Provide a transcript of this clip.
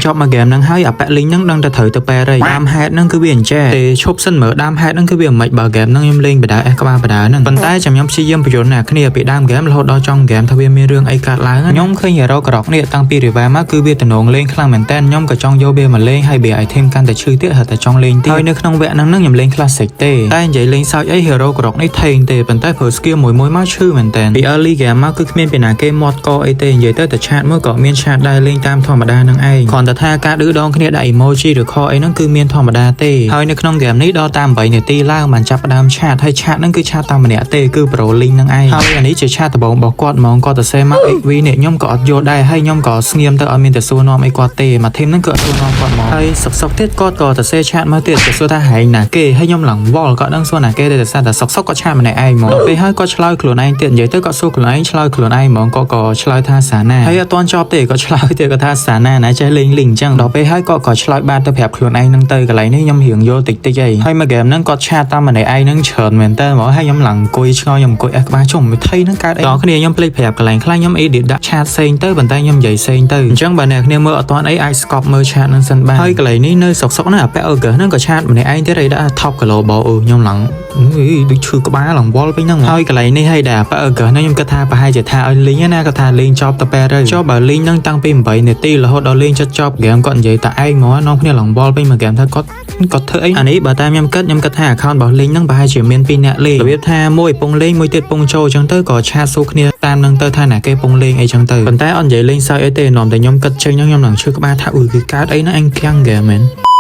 ចប់មួយហ្គេមហ្នឹងហើយអាប៉ាក់លីងហ្នឹងដឹងតែត្រូវទៅប៉ែរីដើមហេតុហ្នឹងគឺវាអញ្ចេះទេឈប់សិនមើលដើមហេតុហ្នឹងគឺវាមិនបើហ្គេមហ្នឹងខ្ញុំលេងបដាអេសក្បាលបដាហ្នឹងប៉ុន្តែចាំខ្ញុំព្យាយាមបញ្យល់អ្នកគ្នាពីដើមហ្គេមរហូតដល់ចុងហ្គេមថាវាមានរឿងអីកើតឡើងខ្ញុំឃើញ hero ក្រកនេះតាំងពី rival មកគឺវាតំណងលេងខ្លាំងមែនតើខ្ញុំក៏ចង់យកវាមកលេងហើយវា item កាន់តែឈឺទៀតហៅតែចង់លេងទៀតហើយនៅក្នុងវគ្គហ្នឹងខ្ញុំលេង classic ទេតែនិយាយលេងសើចអី hero ក្រកនេះថេងទេប៉ុន្តែប្រើ skill មួយមួយមកឈឺមែនតើពី early game មកគឺគ្មានពីណាគេមាត់កអីទេនិយាយទៅតែ chat មួយក៏មាន chat ដែរលេងតាមធម្មតានឹងឯងគ្រាន់តែថាការឌឺដងគ្នាដាក់ emoji ឬខអីហ្នឹងគឺមានធម្មតាទេហើយនៅក្នុង game នេះដល់តាម8នាទីឡើងបានចាប់ផ្ដើម chat ហើយ chat ហ្នឹងគឺ chat តាមម្នាក់ទេគឺ pro link ហ្នឹងឯងហើយអានេះជា chat ដំបូងរបស់គាត់ហ្មងគាត់ទៅសេមក XV នេះខ្ញុំក៏អត់យល់ដែរហើយខ្ញុំក៏ស្ងៀមទៅអត់មានទៅសួរនាំអីគាត់ទេមួយ team ហ្នឹងគឺអត់សួរនាំគាត់ហ្មងហើយសុកសុកទៀតគាត់ក៏ទៅសេ chat មកទៀតទៅសួរថាហែងណាគេហើយខ្ញុំឡើងវល់ក៏ដឹងសួរណាគេទេតែសារតែសុកសុកគាត់ chat ម្នាក់ឯងហ្មងដល់ពេលហើយគាត់ឆ្លើយខ្លួនឯងទៀតនិយាយទៅគាត់សួរខ្លួនឯងឆ្លើយខ្លួនឯងហ្មងគាត់ក៏ឆ្លើយថាសាណាហើយអត់ទាន់ចប់ទេគាត់ឆ្លើយទៀតគាត់ថាសាណាណាចេះលេងលីងអញ្ចឹងដល់ពេលហើយគាត់ក៏ឆ្លើយបានទៅប្រាប់ខ្លួនឯងហ្នឹងទៅកន្លែងនេះខ្ញុំរៀងយល់តិចតិចអីហើយមួយហ្គេមហ្នឹងគាត់ chat តាមម្នាក់ឯងហ្នឹងច្រើនមែនតើហ្មងហើយខ្ញុំឡើងអង្គុយឆ្ងល់ខ្ញុំអង្គុយអេសក្បាលជុំវិធីហ្នឹងកើតអីដល់គ្នាខ្ញុំភ្លេចប្រាប់កន្លែងខ្លះខ្ញុំ edit ដាក់ chat ផ្សេងទៅប៉ុន្តែខ្ញុំនិយាយផ្សេងទៅអញ្ចឹងបើអ្នកគ្នាមើលអត់ទាន់អីអាច stop មើល chat ហ្នឹងសិនបានហើយកន្លែងនេះនៅសុកសុកហ្នឹងអាពាក់ August ហ្នឹងក៏ chat ម្នាក់ឯងទៀតអីដាក់ top global អឺខ្ញុំឡើងអឺដូចឈឺក្បាលឡើងវល់ពេញហ្នឹងហើយកន្លែងនេះហើយដែលអាពាក់ August ហ្នឹងខ្ញុំគិតថាប្រហែលជាថាឲ្យលេងណាគាត់ថាលេងចប់ទៅពេលទៅចុះបើលេងហ្នឹងតាំងពី8នាទីរហូតដល់លេងចិត្តចប់ហ្គេមគាត់និយាយតែឯងហ្មងនាំគ្នាឡើងវល់ពេញមួយហ្គេមថាគាត់គាត់ធ្វើអីអានេះបើតាមខ្ញុំគិតខ្ញុំគិតថា account របស់លេងហ្នឹងប្រហែលជាមាន2អ្នកលេងរបៀបថាមួយពងលេងមួយទៀតពងចូលអញ្ចឹងទៅក៏ chat សួរគ្នាតាមនឹងទៅថាណាគេពងលេងអីចឹងទៅប៉ុន្តែអត់និយាយលេងសើចអីទេនាំតែខ្ញុំគិតចេញហ្នឹងខ្ញុំនឹងឈឺក្បាលថាអ៊ុយគឺកើតអីហ្នឹងអញគាំងហ្គេមមែន។